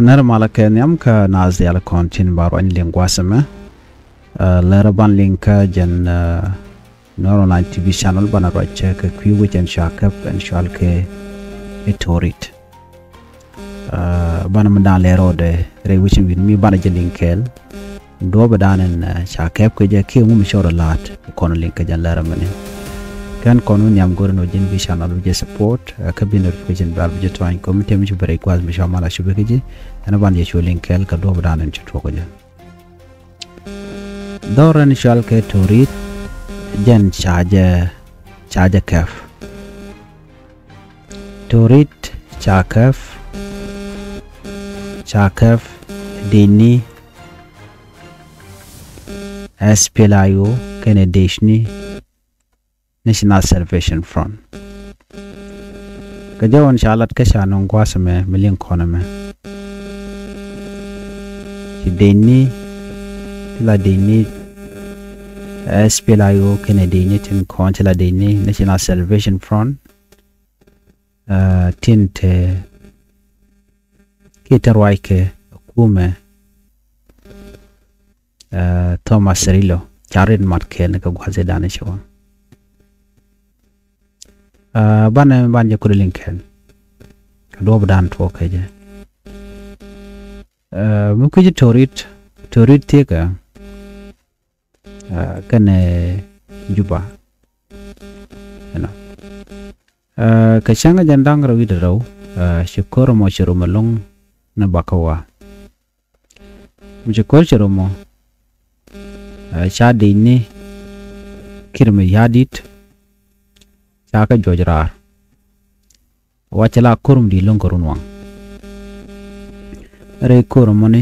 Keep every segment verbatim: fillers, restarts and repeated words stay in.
Nɛr malä kɛ nhiam kä naath diaal kɔn tin ba ruany liŋ gua̱a̱th ɛmɛ. Lärä ban liŋ kä jɛn Nuer Online T V channel banɛ ruac kɛ kui̱ wec ɛn cua käp ɛn cual kɛ i̱ Torit. Banɛ mi da̱a̱n lɛr rɔɔdɛ rɛy wec in wi̱n mi banɛ jɛ liŋ kɛɛl. Duɔ̱ɔ̱p ɛ da̱a̱n ɛn ca kɛp kɛ jɛ kiɛ ŋu mi cɔɔr ɛ la̱a̱t kɔn liŋ kɛ jɛn lɛr ɛmɛni. Kɛn kɔn wä nhiam go̱rɛ nɔ ji̱n bi channel bi jɛ support kä bi notification bell bi jɛ tuany kɔmi tëë mi cu bɛ rɛy gua̱a̱th mi cua mal a cu bɛ kɛ ji̱. Ɛn banɛ jɛ cu liŋ kɛɛl kɛ duɔ̱ɔ̱p ɛ da̱a̱n ɛn cu tuɔk kɛ jɛ. Dhɔr ɛn cual kɛ Torit jɛn ca jɛ ca jɛ kɛp. Torit ca kɛp ca kɛp dini S P L A I O kɛnɛ dini National Salvation Front. Kɛ jɛ ɣän ca lat kä ca nɔŋ gua̱a̱th ɛmɛ mi liŋ kɔn ɛmɛ. Ci dini ti la dini S P L A I O kɛnɛ dini tin kɔn ti la dini National Salvation Front. Tin te kiɛ te ruac kɛ kumɛ Thomas Cirillo ca rit mat kɛɛl ni kɛ gua̱th i̱ dan i̱ ci wä. Banɛ ban jɛ kut liŋ kɛɛl kɛ duɔ̱ɔ̱p dan tuɔɔk kɛ jɛ. Mi kui̱ci Torit Torit thiekä kɛnɛ Juba. Ɛnɔ kɛ cäŋ jɛn da̱ŋ rɛw wi̱cdɛ rɛw ci ko̱r ɛmɔ ci rom ɛlɔ̱ŋ ni bakä wa. Mi ci ko̱r ci rom ɔ ca di̱cni ki̱r mi ya̱di̱t ca kɛ juɔc raar. Wa ci la ko̱r mi di̱i̱t lo̱ŋ kɛ run waŋ rɛy ko̱r ɛmɔni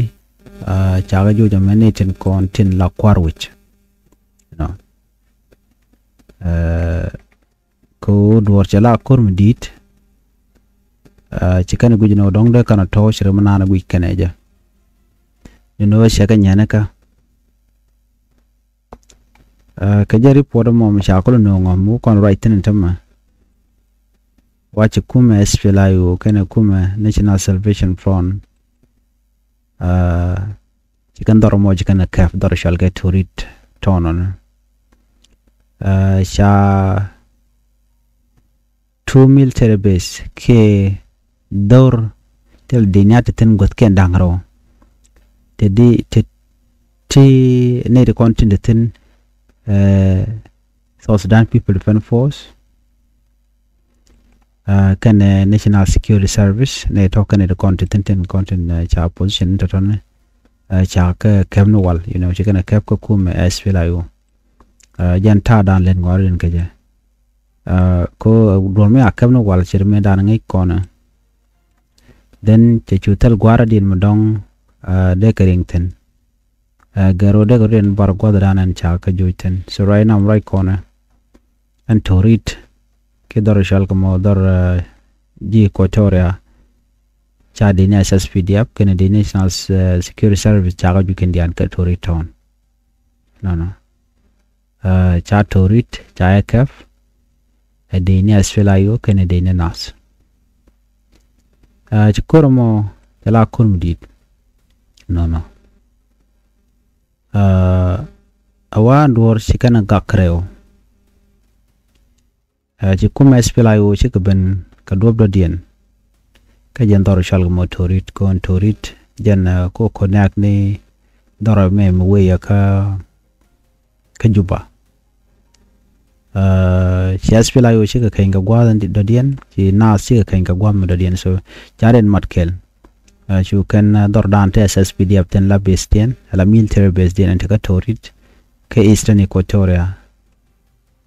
ca kɛ juɔc ɛmɛ ni tin kɔn tin la kua̱r wi̱c. Ɛnɔ kɛ ɣöö duɔ̱ɔ̱r cɛ la ko̱r mi di̱i̱t. Ci kɛn guic ni ɣöö dɔ̱ŋ dee kɛn ɔ tɔ̱ ci ri mi naan guic kɛn ɛ jɛ. Ni ni ɣöö cɛ kɛ nyɛn kä kɛ jɛ report ɛmɔ mi ca kul nööŋ ɔ mi wä kɔn ruac thi̱n tämɛ. Wa ci kumɛ S P L A I O kɛnɛ kumɛ National Salvation Front. Ci kɛn dhɔr mɔ ci kɛn kɛp dhɔr cual kɛ Torit tɔnɔn. Ca two military base kiɛ dhɔr thil dinia ti thin guth kiɛn da̱ŋ rɛw. Ti di ti ti nɛy ti kɔn tin ti thin South Sudan People Defense Force kɛnɛ National Security Service nɛy tɔ̱ kɛnɛ ti kɔn ti thin tin kɔn tin ca position in tɔ̱tɔ̱ni. Ca kɛ kɛp ni wal, you know, ci kɛnɛ kɛp kɛ kumɛ S P L A I O. Jɛn ta̱a̱ da̱a̱n lɛt ŋɔaari din kɛ jɛ. Ko duɔ̱r mi a kɛp ni wal ci ri mi da̱a̱n ŋäc kɔnɛ. Then cɛ cu thil gua̱a̱r a din mi dɔ̱ŋ dee kɛ riŋ thi̱n. Gɛr ɣöö dee kɛ riŋ bar gua̱th da̱a̱n ɛn ca kɛ joc thi̱n. So right now ruac kɔnɛ ɛn Torit ki dhɔr cual kɛ mɔ dhɔr ji̱ Equatoria. Ca dini S S P D F kɛnɛ dini National Security Service ca kɛ juc kɛn dia̱a̱n kɛ Torit town. Nɔnɔ ca Torit ca ɛ kɛp ɛ dini S P L A I O kɛnɛ dini nath. Ci ko̱r mɔ cɛ la ko̱r mi di̱i̱t. Nɔnɔ a wa duɔ̱ɔ̱r ci kɛn gak rɛw. Ci kumɛ S P L A I O cikɛ ben kɛ duɔ̱p dɔ̱diɛn. Kä jɛn dhɔr cual kɛ mɔ Torit kɔn Torit jɛn ko connect ni dhɔr mɛ mi wee yɛ kä kä Juba. Ci S P L A I O cikɛ keny kɛ gua̱a̱th dɔ̱diɛn ci naath cikɛ keny kɛ gua̱a̱th mi dɔ̱diɛn. So ca rin mat kɛl. Cu kɛn dhɔr dan te S S P D F thin la base diɛn la military base diɛn ɛn te kä Torit kä Eastern Equatoria.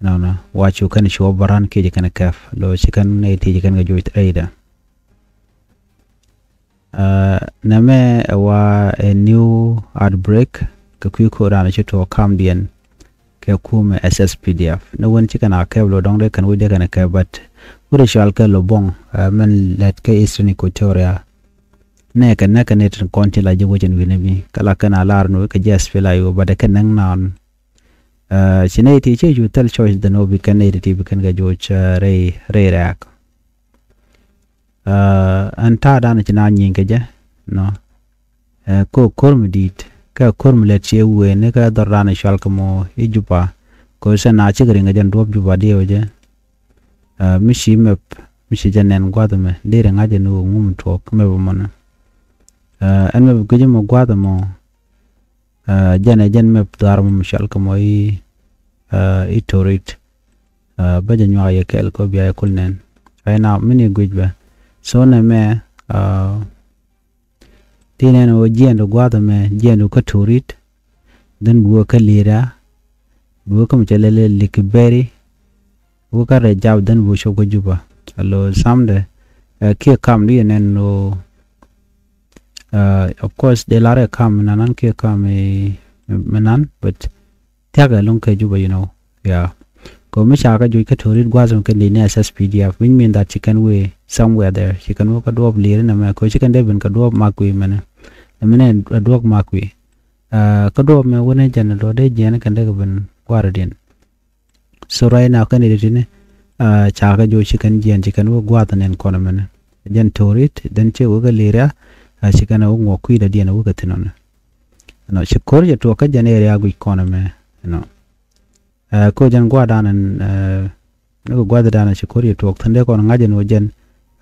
Nɔnɔ wa cu kɛn cu wä baran kiɛ ci kɛn kɛp lo ci kɛn nɛy ti ci kɛn kɛ joc rɛydɛ. Nɛmɛ ɛ wa ɛ new outbreak kɛ kui̱ ko̱ran ci tuɔɔk kamdiɛn kɛ kumɛ S S P D F ni wen ci kɛn a kɛp lo dɔ̱ŋ dee kɛn wi̱c dee kɛn kɛp but wut ɛ cual kɛ lo buɔ̱ŋ mɛn lɛt kɛ Eastern Equatoria. Nɛ kɛ nɛ kɛ nɛ tin kɔn ti la ji̱ wecin wi̱n i̱ bi kɛ la kɛn a lar ni wek kɛ ji̱ S P L A I O but ɛ kɛ nɛŋ naan. Ci nɛy ti ci ju thil choice dhän wä bi kɛn nɛy ti ti bi kɛn kɛ joc rɛy rɛy rɛ̈ɛ̈k. Ɛn ta̱a̱ dan ci na nyieny kɛ jɛ Nɔ, ɛ, ko ko̱r mi di̱i̱t, kä ko̱r mi lɛt ciɛ wëë ni kä dhɔr dan cual kɛ mɔ i̱ Juba. Ko sɛ na cikɛ riŋ kɛ jɛn duɔ̱p Juba diɛ wä jɛ. Ɛ, mi ci mɛp, mi ci jɛ nɛn gua̱th mɛ, dee ri ŋa̱c jɛ ni wä ŋum tuɔɔk mɛp mɔ ni. Ɛ, ɛn mɛp guic mɔ gua̱th mɔ, ɛ, jɛn ɛ jɛn mɛp dhuaar mɔ mi cual kɛ mɔ i̱, ɛ, i̱ Torit. Ɛ, bä jɛ nyuak yɛ kɛɛl kɔ bia yɛ kul nɛn. Right now, mi ni guic bɛ. So nɛ mɛ, ɛ, ti nɛn wä jiɛn du gua̱th mɛ, jiɛn du kä Torit. Then bi wä kä Lira, bi wä kä mi cɛ lɛlɛ Likiberi, wä kä Rɛjab, then bi wä cop kä Juba. Alo samdɛ, ɛ, kiɛ kam di nɛn lo, ɛ, of course, de lar ɛ kam mi nanan kiɛ kam mi, mi nan, but thiak ɛ lung kɛ Juba, you know, yeah. Ko mi ca kä juc kä Torit gua̱th mi kɛn di ni S S P D F, which mean that ci kɛn wee somewhere there, ci kɛn wä kä duɔp Lira nɛ mɛ, ko ci kɛn dee ben kä duɔp Makui mɛnɛ, mɛnɛ duɔp Makui. Ɛ, kä duɔp mɛ wunɛ jɛn luɔ dee jiɛn kɛn dee kɛ ben gua̱r diɛn. So right now kɛn i̱ di tini, ɛ, ca kɛ jo̱o̱c ci kɛn jiɛn ci kɛn wä gua̱th nɛn kɔn mɛnɛ. Jɛn Torit, then ci wä kɛ Lira, ɛ, ci kɛn wä ŋuɔk kui̱dɛ diɛn wä kɛ thin ɔnɛ. Nɔ, ci ko̱r jɛ tuɔk kä jɛn area guic kɔn mɛ, you know. Ɛ, ko jɛn gua̱dan ɛn, ɛ, ni kɛ gua̱dan ci ko̱r yɛ tuɔɔk thi̱n dee kɔn ŋa̱c ɛn wä jɛn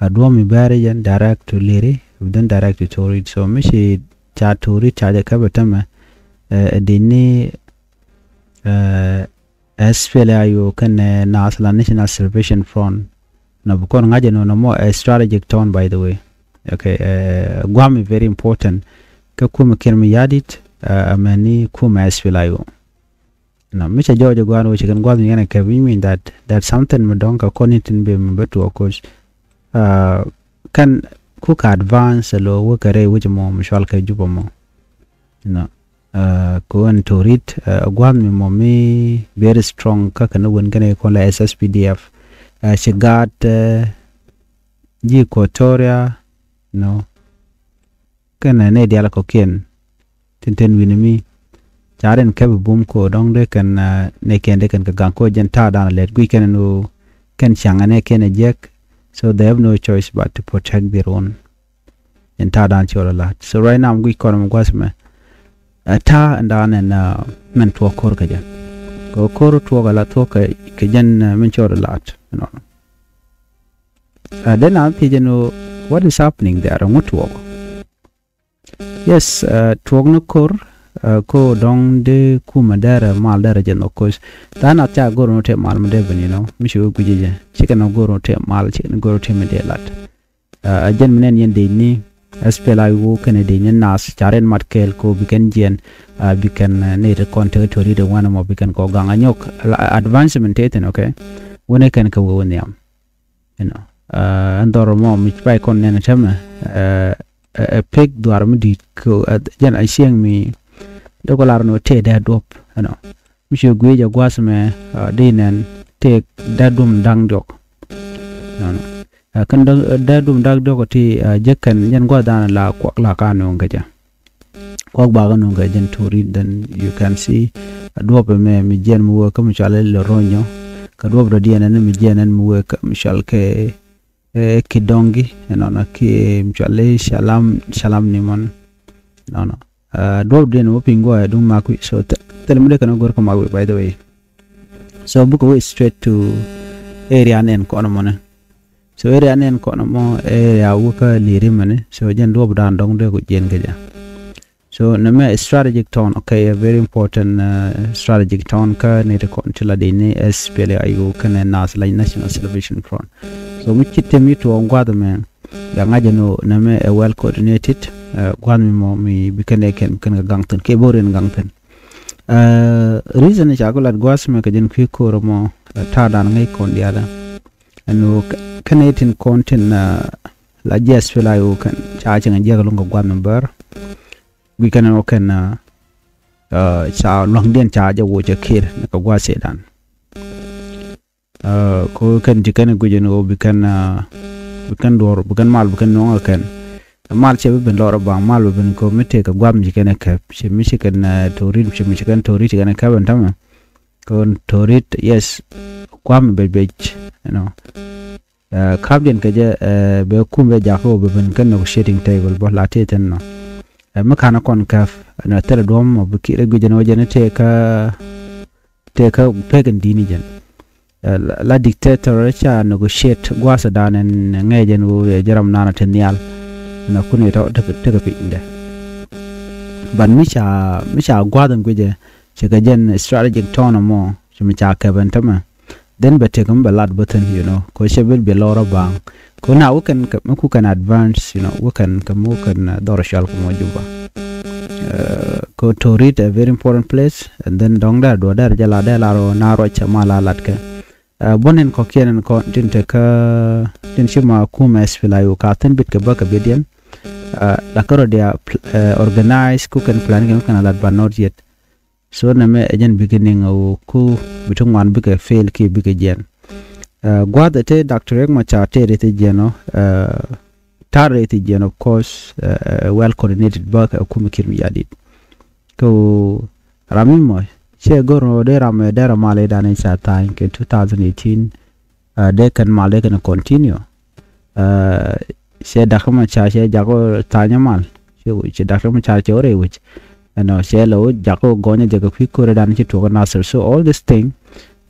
a duɔ̱m mi bɛ̈ɛ̈r jɛn direct to Liri, then direct to Torit. So mi ci ca Torit ca jɛ käp ɛ tämɛ, ɛ, ɛ, di ni, ɛ, S P L A I O kɛnɛ Naath la National Salvation Front. Nɔ bi kɔn ŋa̱c ɛn wä nɔ mɔ ɛ strategic town, by the way. Okay, ɛ, gua̱a̱m is very important. Kä kumɛ Kiir Mayardit, ɛ, ɛ mɛni kumɛ S P L A I O. Nɔ, mi cɛ jɔɔc ɛ gua̱a̱n wä ci kɛn gua̱th mi yɛn ɛ kɛp, which mean that, that something mi dɔ̱ŋ kɛ kɔn in tin bɛ mi bä tuɔɔk, cause, uh, kɛn ku kɛ advance ɛ lo̱ wä kɛ rɛy wec mɔ mi cual kɛ Juba mɔ. Nɔ, uh, kɛ ɣän Torit, uh, gua̱th mi mɔ mi very strong kä kɛn wän kɛn ɛ kɔn la S S P D F. Uh, ci gaat, uh, ji̱ Equatoria, nɔ, kɛnɛ nɛ dial kɔkiɛn tin ten wi̱ni mi. Ca rin kɛp bum ko dɔŋ dee kɛn, uh, nɛ kɛn dee kɛn kɛ gaŋ ko jɛn ta̱a̱ dan lɛt guic kɛn ni kɛn caŋ nɛ kɛn jiɛk. So they have no choice but to protect their own. Jɛn ta̱a̱ dan cɔl a la̱t. So right now mi guic kɔn mi gua̱th mɛ, uh, ta̱a̱ ɛn dan ɛn, uh, mɛn tuɔɔk ko̱r kɛ jɛ. Kɛ ko̱r tuɔɔk a la tuɔɔk kɛ, kɛ jɛn, uh, mɛn cɔl a la̱t. You know. Uh, then I'm thinking, what is happening there? Ŋu tuɔɔk? Yes, uh, tuɔɔk ni ko̱r, uh, ko dɔŋ di kumɛ dɛrɛ mal dɛrɛ jɛ nhɔk, cause tha̱a̱ŋ nath ca go̱r ni tëë mal mi dee ben, you know, mi ci wee guic jɛ, cikɛ ni go̱r ni tëë mal, cikɛ ni go̱r ni tëë mi dee lat. Uh, a jɛn mi nɛn yɛn dee ni S P L A I O kɛnɛ dee ni nath ca rin mat kɛɛl ko bi kɛn jiɛn, uh, bi kɛn, uh, ni ti kɔn territory de wan mɔ bi kɛn kɔ gaŋ a nyɔk, uh, advancement tëë thin, okay? Wunɛ kɛn kɛ wee wä nhiam. You know, uh, ɛn dhɔr mɔ mi pay kɔn nɛn tɛmɛ, uh, ɛ pek dhuar mi dit ko, uh, jɛn a cieŋ mi dee kɔ lar ni wä tëë dee duɔp, you know. Mi ci guic a gua̱th mɛ, uh, di nɛn tëë dee duɔm da̱ŋ diɔk. You know. Uh, kɛn dee duɔm da̱ŋ diɔk ti, uh, jɛ kɛn jɛn gua̱th dan la kuak la ka nuŋ kɛ jɛ. Kuak bakä nuŋ kɛ jɛn Torit, then you can see a duɔp ɛmɛ mi jiɛn mi wee kä mi cual i̱ Loronyo. Kɛ duɔp dɔ̱diɛn ɛn mi jiɛn ɛn mi wee kä mi cual kɛ, eh, Kidongi, ɛnɔnɔ ki mi cual i̱ Shalam, Shalam ni mɔn. Nɔnɔ. Ah, duɔp dɔ̱diɛn wä piny guɔ ɛ duŋ mak wi̱i̱. So thil mi dee kɛn wä go̱r kä mak wi̱i̱, by the way. So bukɛ wä straight to area nɛn kɔn mɔnɛ. So area nɛn kɔn mɔ area wä kä Liri mɛni. So jɛn duɔp dan dɔŋ dee ku jiɛn kɛ jɛ. So nɛmɛ strategic town, okay, a very important, uh, strategic town kä ni ti kɔn ti la di ni S P L A I O kɛnɛ Naath la National Salvation Front. So mi ci tem yi tuɔɔŋ gua̱th mɛ, ya ŋa̱c ɛn nɛmɛ ɛ well coordinated, uh, gua̱th mi mɔ mi bi kɛn ɛ kɛn kɛn kɛ gaŋ thin kɛ borin gaŋ thin. Uh, reason ca ku lat gua̱th mɛ kɛ jɛn kui̱ ko̱r mɔ, uh, ta̱a̱ dan ŋäc kɔn diaal. Ɛn ɣöö kɛn itin kɔn tin, ah, la jiɛth pi la i̱ ɣöö kɛn ca cieŋ jiɛk ɛlɔ̱ŋ kɛ gua̱th mi bär. Guic kɛn ɛn ɣöö kɛn, ah, ah, ca lua̱ŋdiɛn ca jɛ woc ɛ kir ni kɛ gua̱th Cɛydan. Ah, kɛ ɣöö kɛn ci kɛn guic ɛn ɣöö bi kɛn, ah, bi kɛn duɔ̱ɔ̱r, bi kɛn mal, bi kɛn nuɔ̱ŋ ɛ kɛn. Mal cɛ bi ben lɔr ɛ baŋ, mal bi ben kɛ ɣöö mi tëëk kɛ gua̱th mi ci kɛn ɛ kɛp. Ci mi ci kɛn, ah, Torit, ci mi ci kɛn Torit ci kɛn ɛ kɛp ɛn täämɛ. Kɛ ɣöö Torit, yes, gua̱th mi bec bec, you know. Ɛ, käpdiɛn kɛ jɛ, ɛ, bɛ kum bɛ jakä wä bɛ ben kä negotiating table bä la tëë thin nɔ. Ɛ, mi ka̱n kɔn käp, nɔ thilɛ duɔ̱m mɔ bi kiɛ rɛ guic jɛn wä jɛn tëë kä, tëë kä pek in di̱i̱ni jɛn. Ɛ, la, la dictator ca negotiate gua̱a̱thɛ dan ɛn ŋɛɛ jɛn wä jɛ ram nanɔ ti nhial. Nɔ kun i̱ tɔ tekɛ, tekɛ piny dɛ. But mi ca, mi ca gua̱a̱th in guic jɛ, cɛ kɛ jɛn strategic tone mɔ, cɛ mi ca käp ɛn tämɛ. Then bɛ tek mi bɛ lat bä thin, you know, ko cɛ bil bi lɔr a baŋ. Ko na wä kɛn kɛ mi ku kɛn advance, you know, wä kɛn kɛ mi wä kɛn, uh, dhɔr cual kɛ mɔ Juba. Uh, ko Torit a very important place, and then dɔŋ dɛr duɔ dɛr jɛ la dɛr la rɔ na rɔ cɛ ma la lat kɛ. Uh, bun in kɔkiɛn in kɔ tin te kä tin ci ma kum S P L A U ka thin bit kɛ bä kɛ bit yɛn. Uh, la kärɔ dia pl-, uh, organize ku kɛn plan kɛ mi kɛn a lat but not yet. So nɛmɛ ɛ jɛn beginning ɛ wä ku bi ti ŋuan bikɛ fail kiɛ bikɛ jiɛn. Ɛ, gua̱th ɛ te Doctor Riek Machar te rɛy thi jiɛn ɔ, ɛ, tar rɛy thi jiɛn, of course, ɛ, ɛ, well coordinated bä kɛ kum Kiir Mayardit. Kɛ wä ram mi mɔ cɛ go̱r ɔ dee ram ɛ dee ram mal ɛ dan ɛ ca tha̱a̱ny kɛ two thousand eighteen. Ɛ, dee kɛn mal dee kɛn continue. Ɛ, cɛ da̱k mɔ ca cɛ jak ɔ tha̱a̱ny mal. Cɛ wi̱c, cɛ da̱k mɔ ca cɛ ɔ rɛy wi̱c. Ɛnɔ, cɛ lɛ ɔ jak ɔ gɔnyɛ jɛ kɛ kui̱ ko̱rɛ dan ci tuɔk ɛ Nasir. So all this thing,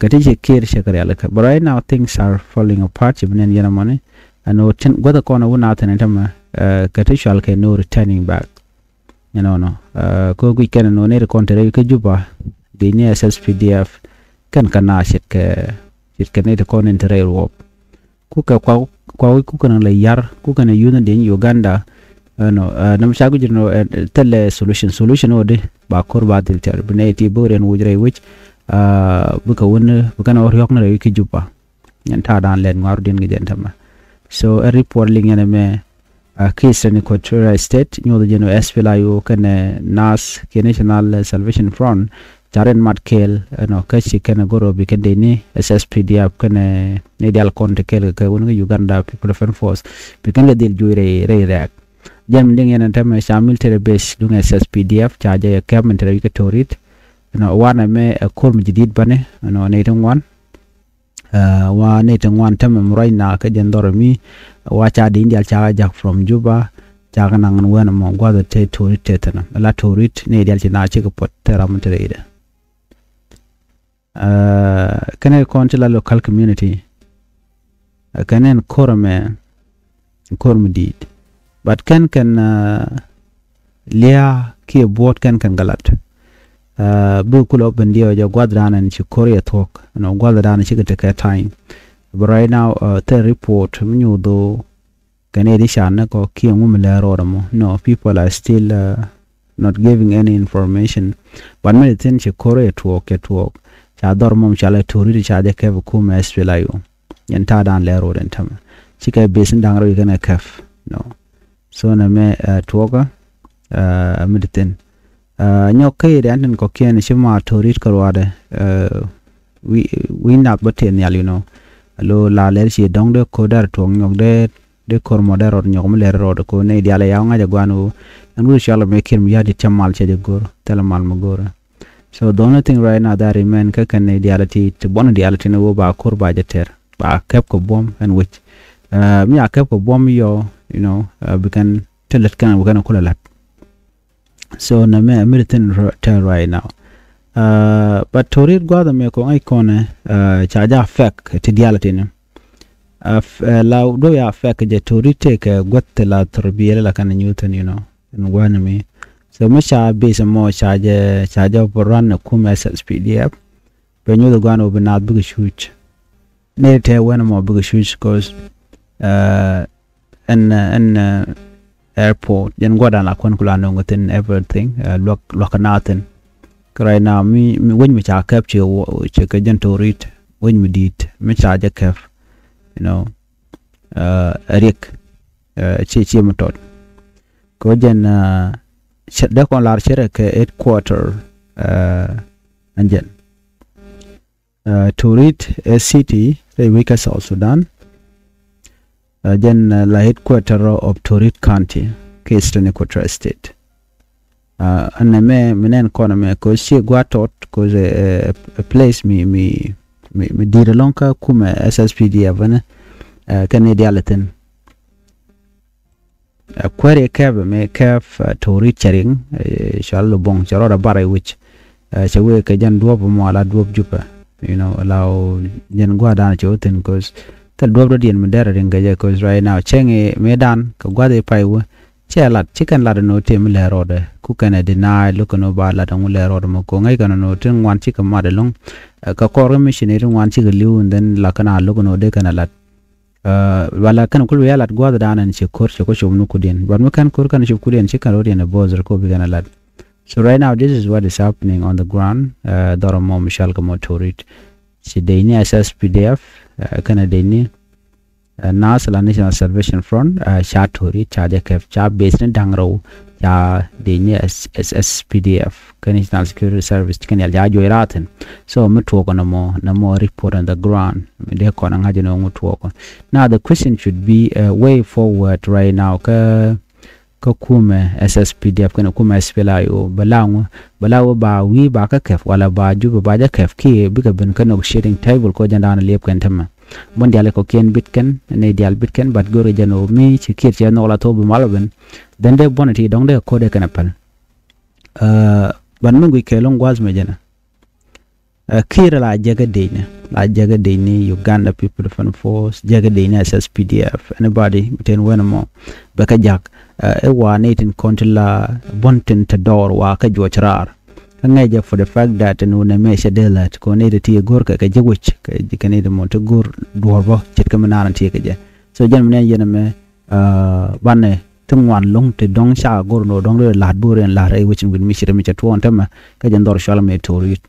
kɛ ti cɛ Kiir cɛ kɛ rialikä. But right now things are falling apart, ci bi nɛn yɛn ɛmɔni. Ɛnɔ, tin gua̱th ɛ kɔn ɛ wun a thin ɛ tämɛ, ɛ, kɛ ti cual kɛ no returning back. You know, nɔ. Ɛ, ko guic kɛn nɔ nɛy ti kɔn te rɛy kä Juba, guic ni S S P D F, kɛn kɛ na ce̱tkɛ, ce̱tkɛ nɛy ti kɔn in te rɛy ruɔp. Kukɛ kua, kua wi̱c kukɛ nɔ lɛ yar, kukɛ nɔ yuth ni dieny Uganda. Ɛnɔ, ɛ, nɔm ca guic nɔ, ɛ, thilɛ solution. Solution ɔ di, ba ko̱r ba dhil tɛr. Bi nɛy ti bi riɛn wuc rɛy wi̱c, ɛ, bikɛ wun, bikɛ nɔ riɔ̱k ni rɛy wi̱c kä Juba. Ɛn ta̱a̱ dan lɛt ŋuar diɛn kɛ jɛn tämɛ. So, ɛ report liŋ ɛn ɛmɛ, ɛ, kä Eastern Equatoria State, nyuɔth jɛn ɔ S P L A U kɛnɛ NAS, kɛ National Salvation Front, ca rɛn mat kɛɛl, ɛnɔ, kä ci kɛnɛ go̱r ɔ bi kɛn dee ni S S P D F kɛnɛ ni dial kɔn ti kɛɛl kɛ kɛ wun kä Uganda People Defense Force, bi kɛn lɛ dhil juɔc rɛy, rɛy rɛɛk. Jɛn mi liŋ ɛn ɛn tämɛ ca military base duŋ S S P D F, ca jɛ kɛp min te rɛy wi̱c kä Torit. Ɛnɔ, wanɛ mɛ ɛ ko̱r mi ji̱ di̱t bäni, ɛnɔ, nɛy ti ŋuan. Ɛ, wa nɛy ti ŋuan tämɛ mi ruac na kä jɛn dhɔr mi, wa ca di̱ny dial ca kɛ jak from Juba, ca kɛ naŋ ɛn wɛn ɛmɔ gua̱th ɛ te Torit te thin ɔ. La Torit nɛy dial ci na cikɛ puɔt te ram mi te rɛydɛ. Ɛ, kɛnɛ kɔn ti la local community. Ɛ, kɛnɛ ɛn ko̱r ɛmɛ, ko̱r mi di̱i̱t. But kɛn kɛn, ɛ, lia̱a̱ kiɛ buɔ̱ɔ̱t kɛn kɛn kɛ lat. Ɛ, bi kulɛ open diɛ wä jɛ gua̱th dan ɛn ci ko̱r yɛ thuɔ̱k. Ɛnɔ gua̱th dan cikɛ tekɛ time. But right now, ɛ, thil report mi nyuuth ɣöö kɛn i̱ di can ni kɔ kiɛ ŋu mi lɛ rɔɔdɛ mɔ. No, people are still, ɛ, not giving any information. But mi di thin ci ko̱r yɛ tuɔɔk, cɛ tuɔɔk. Ca dhɔr mɔm ca lɛ Torit ca jɛ kɛp kum S P L A U. Yɛn ta̱a̱ dan lɛ ro̱o̱d ɛn tämɛ. Cikɛ bes in da̱ŋ rɛw kɛn ɛ kɛp. No. So nɛ mɛ, ɛ, tuɔɔkä, ɛ, mi di thin. Ɛ, nyɔk kä yɛ dian tin kɔkiɛn ci ma Torit kä ruaadɛ. Ɛ, wi̱i̱, wi̱i̱ nath bä tëë nhial, you know. Lo la lɛr ci dɔ̱ŋ dee ko̱r dɛr tuɔɔk nyɔk dee dee ko̱r mɔ dee rɔɔd nyɔk mi lɛr rɔɔd ko nɛy diaal ɛ yaw ŋa̱c ɛ guan ɣöö ɛn wut cɔal ɛmɛ Kiir Mayardit cɛ mal cɛ jɛ go̱r, thilɛ mal mi go̱r. So the only thing right now that remain kä kɛn nɛy diaal ti, ti buɔ̱n diaal ti ni ɣöö ba ko̱r ba jɛ tɛr, ba kɛp kɛ buɔ̱m ɛn wec. Ɛ, mi a kɛp kɛ buɔ̱m yɔ, you know, ɛ, bi kɛn ti lät kɛn bi kɛn kulɛ la̱t. So nɛ mɛ mi di thin r-, tɛr right now. Ɛ, but Torit gua̱a̱th ɛmɛ kɔŋ ɛ kɔnɛ, ɛ, ca jɛ affect ti diaal ti ni. Ɛ, f-, ɛ, la duɔ̱p ya affect jɛ Torit tëëkɛ guäth ti la thurbiɛl la kɛn nyuth thi̱n, you know, in gua̱n mi. So mi ca base mɔ ca jɛ, ca jɛ run ɛ kum S S P D F. Bɛ nyuth gua̱n wä bi naath bikɛ cuc. Ni tɛ wɛn mɔ bikɛ cuc, 'cause, ɛ, ɛn, ɛn, ɛ, airport jɛn gua̱dan la kuɛn kula nöŋ thi̱n everything, ɛ, luak, luak kɛ naath thi̱n. Kɛ right now mi, mi wec mi ca kɛp cɛ wä, cɛ kɛ jɛn Torit, wec mi di̱i̱t mi ca jɛ kɛp, you know, ɛ, Riek, ɛ, ciɛ, ciɛ mi tɔt. Kɛ wä jɛn, ɛ, cɛ, dee kɔn lar cɛ rɛ kɛ headquarter, ɛ, ɛn jɛn. Ɛ, Torit ɛ city rɛy wec kä South Sudan. Ɛ, jɛn, ɛ, la headquarter of Torit County kä Eastern Equatoria State. Ɛ, ɛn nɛ mɛ mi nɛn kɔn mɛ kɛ ciɛ gua̱a̱th tɔt kɛ, ɛ, ɛ, place mi, mi, mi, mi di̱i̱t ɛlɔ̱ŋ kä kumɛ S S P D F ɛnɛ. Kɛn ni dial ithin. Kuɛri kɛp mi kɛp Torit cɛ riŋ, cɔal Lubɔŋ cɛ rɔɔdɛ bar iwic. Cɛ wee kɛ jɛn duɔp mɔ ala duɔp Jupɛ. You know, la jɛn gua̱dan cɛ wä thin, cause thil duɔp rɔ diɛn mi dɛr riŋ kɛ jɛ, cause right now cɛ ŋi mi dan kɛ gua̱th i pay wä. Cɛ lat ci kɛn lat ni wä tëë mi lɛ rɔɔdɛ ku kɛn ɛ deny lo̱k kɛn wä ba lat ɛŋu lɛ rɔɔdɛ mɔ ko ŋäc kɛn ni wä tin ŋuan cikɛ mat ɛlɔŋ. Kɛ kɔr kɛ missionary ŋuan cikɛ li̱w, and then la kɛn a lo̱k ni wä dee kɛn a lat. Wala kɛn kul bi ya lat gua̱th dan ɛn ci ko̱r ci kɔ cop ni kudiɛn, but mi kɛn ko̱r kɛn cop kudiɛn ci kɛn rɔɔdiɛn ɛ bo̱o̱th rɛ ko bi kɛn a lat. So right now this is what is happening on the ground. Dhɔrɔ mɔ mi cɔal kɛ mɔ Torit ci dee ni S S P D F, kɛn dee ni National Salvation Front, ca Torit ca jɛ kɛp ca base ni da̱ŋ rɛw ca dee ni S S P D F kɛn National Security Service kɛn yal ca juɔc raathin. So mi tuɔɔk nɛ mɔ nɛ mɔ report on the ground mi dee kɔn ŋa̱c ni ŋu tuɔɔk. Now the question should be a way forward right now kä kä kumɛ S S P D F kɛn kumɛ S P L A I O bɛ la ŋu bɛ la wä ba wi̱i̱ ba kä kɛp wala ba Jupɛ ba jɛ kɛp kiɛ bikɛ ben kä negotiating table kɔ jɛn da̱a̱n liep kɛn tämɛ. Bun diali kɔ kiɛn bit kɛn ni dial bit kɛn, but go̱ri jɛn ɔ mi ci kiɛt cɛ nhɔk la thok bi mal ben. Then dee bun ti dɔŋ dee kɔ dee kɛn a pɛl. But mi guic kɛ loŋ gua̱th mɛ jɛn a kiɛt la jɛ kɛ dec ni la jɛ kɛ dec ni Uganda People Defense Force jɛ kɛ dec ni S S P D F, anybody bi ten wen mɔ bɛ kɛ jak. Ɛ wa ni tin kɔn ti la bun tin te dɔɔr wa kɛ juɔc raar. Kä ŋäcɛ for the fact that ɛn wun ɛmɛ cɛ dee lät kɛ wun nɛy ti ti go̱r kɛ kɛ ji̱ wi̱c kɛ nɛy ti mɔ ti go̱r duɔ̱ɔ̱r bä ce̱tkɛ mi naan ti kɛ jɛ. So jɛn mi nɛn yɛn ɛmɛ banɛ ti ŋuan lo̱ŋ ti dɔ̱ŋ ca go̱r nɔ dɔ̱ŋ dee la̱t bo̱o̱r ɛn la̱t rɛy wecin wi̱n mi ci rɛ mi cɛ tuɔɔn tämɛ. Kä jɛn dhɔr cual mɛ Torit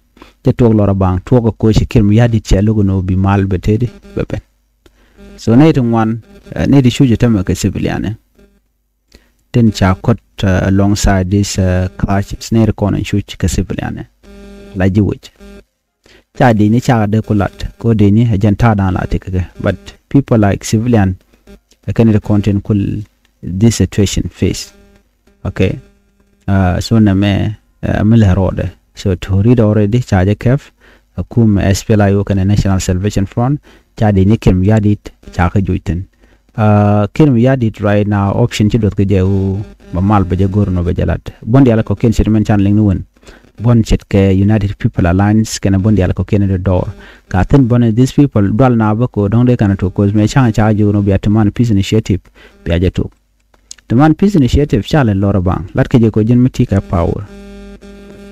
cɛ tuɔɔk lɔr a baŋ tuɔɔk kɛ koci kiɛr mi ya̱di̱t cɛ lo̱k nɔ bi mal bɛ tëëdi bɛ ben. So nɛy ti ŋuan nɛy ti cuc tämɛ kɛ civilian ɛ tin ca kɔt alongside this clashes nɛy ti kɔn cuc kɛ civilian ɛ la ji̱ wec. Ca dini ca dee ku lat ko dini a jɛn ta̱a̱ da̱a̱n la ti kɛ kɛ, but people like civilian ɛ kɛn ti kɔn tin kul this situation face. Okay. So nɛ mɛ mi lɛ rɔɔdɛ so Torit already ca jɛ kɛp. Kum S P L A I O kɛn National Salvation Front ca dini kiɛr mi ya̱di̱t ca kɛ juc thin. Kiɛr mi ya̱di̱t right now option ci duɔth kɛ jɛ wu bɛ mal bɛ jɛ go̱r nɔ bɛ jɛ lat bun dial kɔ kiɛn ci ti mɛn can liŋ ni wen. Bun ce̱tkɛ United People Alliance kɛnɛ bun dial kɔ kiɛn di dɔɔr. Ka thin bun these people dual na bä ko dɔŋ dee kɛn tok koth mɛ ca̱ŋ ca ji̱ wun bia ti man peace initiative bia jɛ tok. Ti man peace initiative ca lɛ lɔr baŋ lat kɛ jɛ ko ji̱n mi ti kɛ power.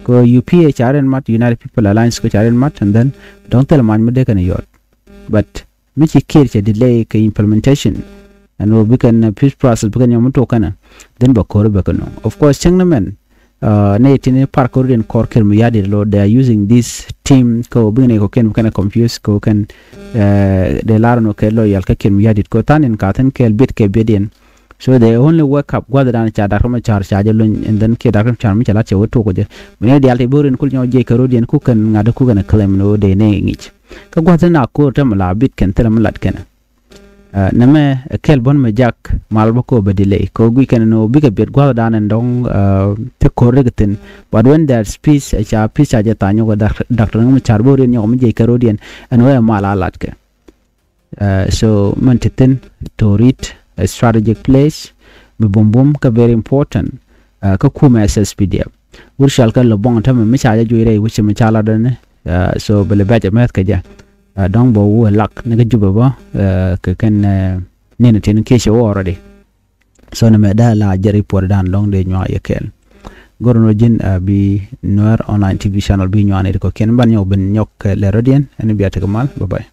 Ko U P A ca rin mat, United People Alliance ko ca rin mat, and then dɔŋ thil man mi dee kɛn yɔt. But mi ci kiɛr cɛ delay kɛ implementation ɛn wä bikɛn peace process bikɛn nyɔm mi tok kɛnɛ. Then bɛ ko̱r bɛ kɛ nɔ of course cäŋ ni mɛn. Nɛ tini par ko̱r den kɔr kiɛr mi ya̱di̱t lo they are using this team kɛ wä bikɛn kɔ kɛn bikɛn confuse kɛ wä kɛn. De lar nɔ kɛ lo yal kɛ kiɛr mi ya̱di̱t ko than in ka thin kɛɛl bit kɛ bit in. So they only wake up gua̱dhɛ dan ca dak rɔmɛ car ca jɛ luny and then kiɛ dak rɔmɛ car mi ca lat cɛ wä tok kɛ jɛ. Mi ni dial ti bo̱o̱r in kul nyɔ jɛ kɛ ro̱d yɛn kukɛn ŋa̱t kukɛn kɛ claim ni wä de ni ŋic. Kä gua̱th ni na ko̱r tɛmɛ la bit kɛn thilɛ mi lat kɛnɛ. Nɛmɛ kɛl bun mi jak mal bä ko bɛ delay ko guic kɛn ni wä bikɛ biɛt gua̱th dan in dɔŋ. Ti ko̱r rik thin. But when there is peace ca peace ca jɛ tha̱a̱ŋ nyɔk dak rɔmɛ car bo̱o̱r in nyɔk mi jɛ kɛ ro̱d yɛn ɛn wä ɛ mal a lat kɛ. So mɛn ti thin Torit a strategic place. Bi bumbum kä very important. Kä kumɛ S S P D F wur cual kä lɔ buɔ̱ŋ tämɛ mi ca jɛ juɔc rɛy wi̱c mi ca lat dɔni. So bi lɛ bɛc a mɛth kɛ jɛ. Dɔ̱ŋ bä wu lak ni kä Jupɛ bä kɛ kɛn. Nini tin kiɛ cɛ wä already. So ni mɛ dee la jɛ report dan lɔŋ dee nyuak yɛ kɛɛl. Gor ni wä ji̱n bi Nuer Online T V channel bi nyuak ni ti kɔ kiɛn ban nyɔk bin nyɔk kɛ lɛ rɔdiɛn ɛn bia tekɛ mal. Bye bye.